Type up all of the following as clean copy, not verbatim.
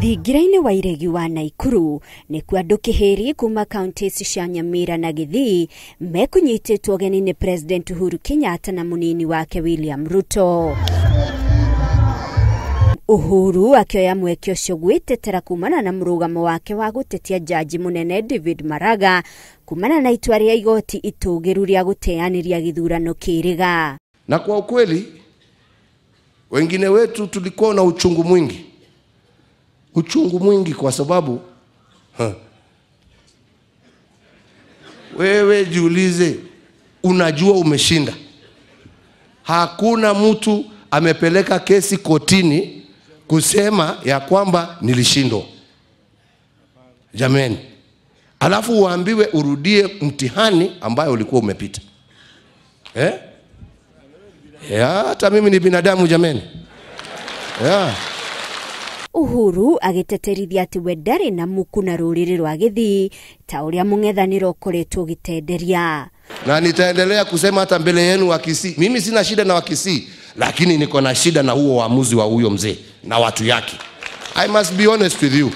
Thingira-inĩ wa iregi wa Naikuru nĩkuo andũ kĩhĩri kuma kaunti cia Nyamira na Gĩthii mekunyitĩtwo ũgeni nĩ President Uhuru Kenyatta na mũnini wake William Ruto. Uhuru akĩoya mweke ũcio gwĩtetera kumana na mũrũgamo wake wa gũtetia jaji mũnene David Maraga kumana na itua rĩa igoti itũgĩru rĩa gũteanĩria gĩthurano kĩrĩga. Na kwa ukweli wengine wetu tulikuwa na uchungu mwingi. Uchungu mwingi kwa sababu wewe jiulize, unajua umeshinda. Hakuna mtu amepeleka kesi kotini kusema ya kwamba nilishindwa. Jameni. Alafu uambiwe urudie mtihani ambayo ulikuwa umepita. Eh? Ya, hata mimi ni binadamu jameni. Ya. Uhuru agĩteterithia atĩ we ndarĩ na muku na rũrĩrĩ rwa Gĩthii ta ũrĩa mũng'ethanĩro ũkoretwo ũgĩtenderia. Na nitaendelea kusema hata mbele yenu wa Kisii. Mimi sina shida na wa Kisii, lakini niko na shida na huo uamuzi wa huyo mzee na watu yake. I must be honest with you,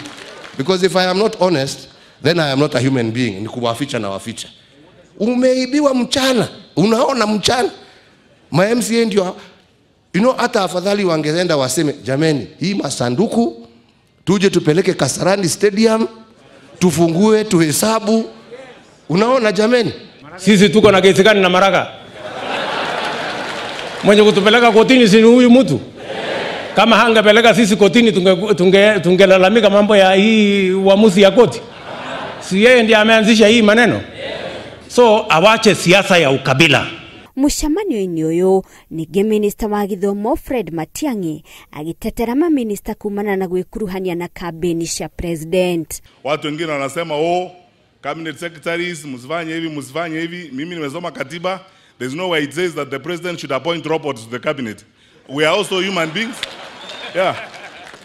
because if I am not honest, then I am not a human being. Ni kuwaficha na waficha. Umeibiwa mchana, unaona mchana. Ma MCA ndio, you know, hata afadhali wangeenda waseme jameni, hii masanduku tuje tupeleke Kasarani Stadium, tufungue tuhesabu. Unaona jameni? Sisi tuko na kesi gani na Maraga? Mwenye kutupeleka kotini si huyu mtu? Kama hangepeleka sisi kotini tungelalamika mambo ya hii uamuzi ya koti. Si yeye ndiye ameanzisha hii maneno? So awache siasa ya ukabila. Mũcemanio-inĩ ũyũ ningĩ minista wa gĩthomo Fred Matiang'i agĩtetera maminista kumana na gwĩkuruhania na kambeni cia president. Watu wengine wanasema oh, cabinet secretaries msifanye hivi msifanye hivi. Mimi nimesoma katiba, there's no way it says that the president should appoint robots to the cabinet. We are also human beings. Yeah.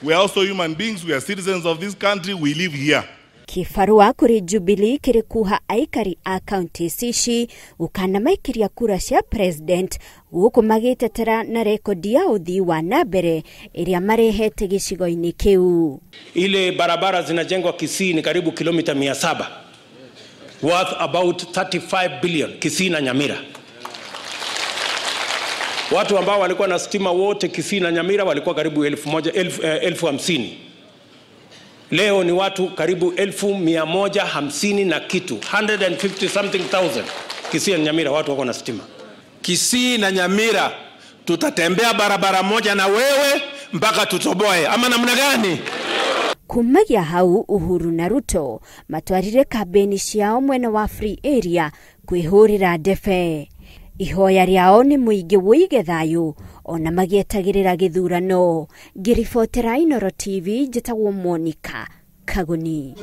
We are also human beings, we are citizens of this country, we live here. Kibarua kuri Jubilee kĩrĩ kuha aikari a kaunti ici gũkana maikiria kura cia president gũkũ magĩtetera na rekodi ya ũthii wa na mbere ĩrĩa marehete gĩcigo-inĩ kĩu. Ile barabara zinajengwa Kisii ni karibu kilomita 700, worth about 35 billion Kisii na Nyamira. Watu ambao walikuwa na stima wote Kisii na Nyamira walikuwa karibu 1050. Leo ni watu karibu 150,000 na kitu, 150 something thousand. Kisii na Nyamira watu wako na stima. Kisii na Nyamira tutatembea barabara moja na wewe mpaka tutoboe, ama namna gani? Kumagia hau Uhuru na Ruto matwarire kambeni ciao mwena wa Free Area kwihurira ndebe. Ihoya rĩao nĩ mũingĩ wũige thayũ ona magĩetagĩrĩra gĩthurano. Ngĩribotera Inooro TV njĩtagwo Monica Kagoni.